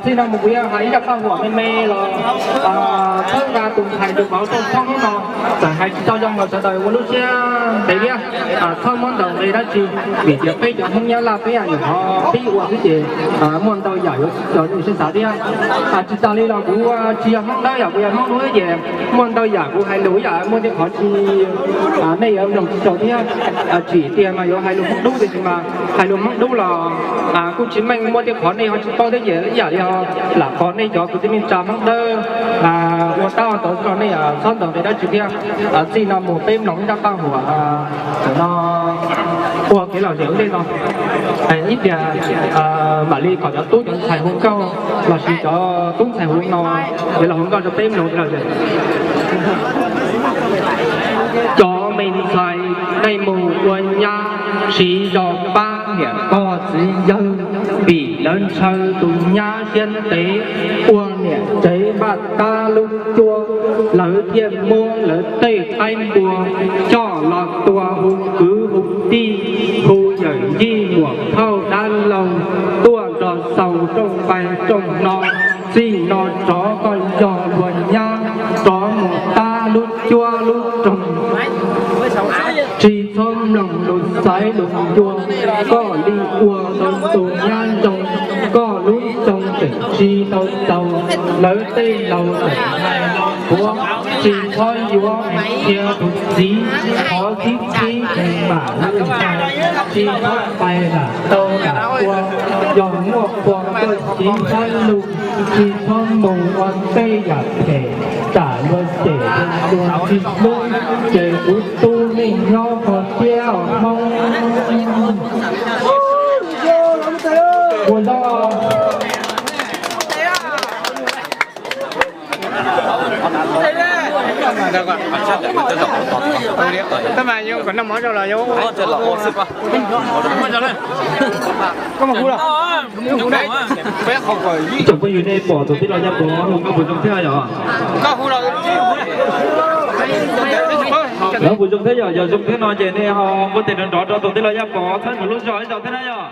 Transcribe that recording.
Txij no mus kuv yuav hais ib zaj paj huam me me los txhawb nqa tus ntxhais tus vauv rooj tshoob hnub no, txawm hais tsis tau zoo los sawv daws ua lub siab ntev thiab txhob muab ntaus nqi dab tsi, vim tias peb cov Hmoob Nyab Laj peb yam nyuam qhuav pib ua xwb ces muaj ntau yam yuav tsis xav thiab. Tsis tas li los kuv tsis yog Hmoob Dawb, yog kuv yog Hmoob Dub ces muaj ntau yam kuv hais lus ib yam muaj tej qhov tsis, nej yuav mloog tsis tau thiab. Tsim tiag mas yuav hais lus Hmoob Dub tiam sis mas hais lus Hmoob Dub los kuj tsis meej, muaj tej qhov nej ho tsis paub thiab ces ib yam li lam qhov nej cov kwv tij neej tsa Hmoob Dawb ua tab ua tod los nej txhob ntaus nqi dab tsi thiab. Txij no mus peb mloog ib zaj paj huam no ua kev lom zem ua ntej no. Ib pliag mam li kom cov tub cov ntxhais hu nkauj lossis cov tub ntxhais hu no es los hu nkauj rau peb mloog los. Cov me ntxhais, nej mus ua nyab siv zog pab niam pog txiv yawg, vim lawv ntshaw tus nyab siab ntev, ua niam tsev npaj tab lub cuab, lawv thiaj muab lawv tej qaib npua coj los tua hu kwv hu tij, hu yawm yij muam phauj dab laug tuaj nrog xaus rooj nqaij rooj hno. Txij no tsov koj yog luag nyab, rov mus tab lub cuab lub roog. Tsis txhob mloog lus xaiv lus ncua, koj li ua tau tus nyab zoo, koj lub xoo tseem tsis tau txaus, lawv tej laus tseem hais los puav. Tsis txhob yuav qhia tus txiv, qhov txib txib mam li hais, tsis txhob pais lam tau lam ua, yog muaj qhua koj txiv hlob lug, tsis txhob mus ua tej yam phem, tsam luag cem luag tsis hlub, ces kuv tub nej nyob qhov thiab os Hmoob. Ua zoo. Tsoom phooj ywg, nej pom tus tij laug Yaj Pov hu nkauj puas zoo thiab yom? Lawv puas zoo thiab yom? Yog zoo thiab no ces nej ho npuaj tes nrov nrov rau tus tij laug Yaj Pov txhawb nqa lub zog ib zaug thiab na yom?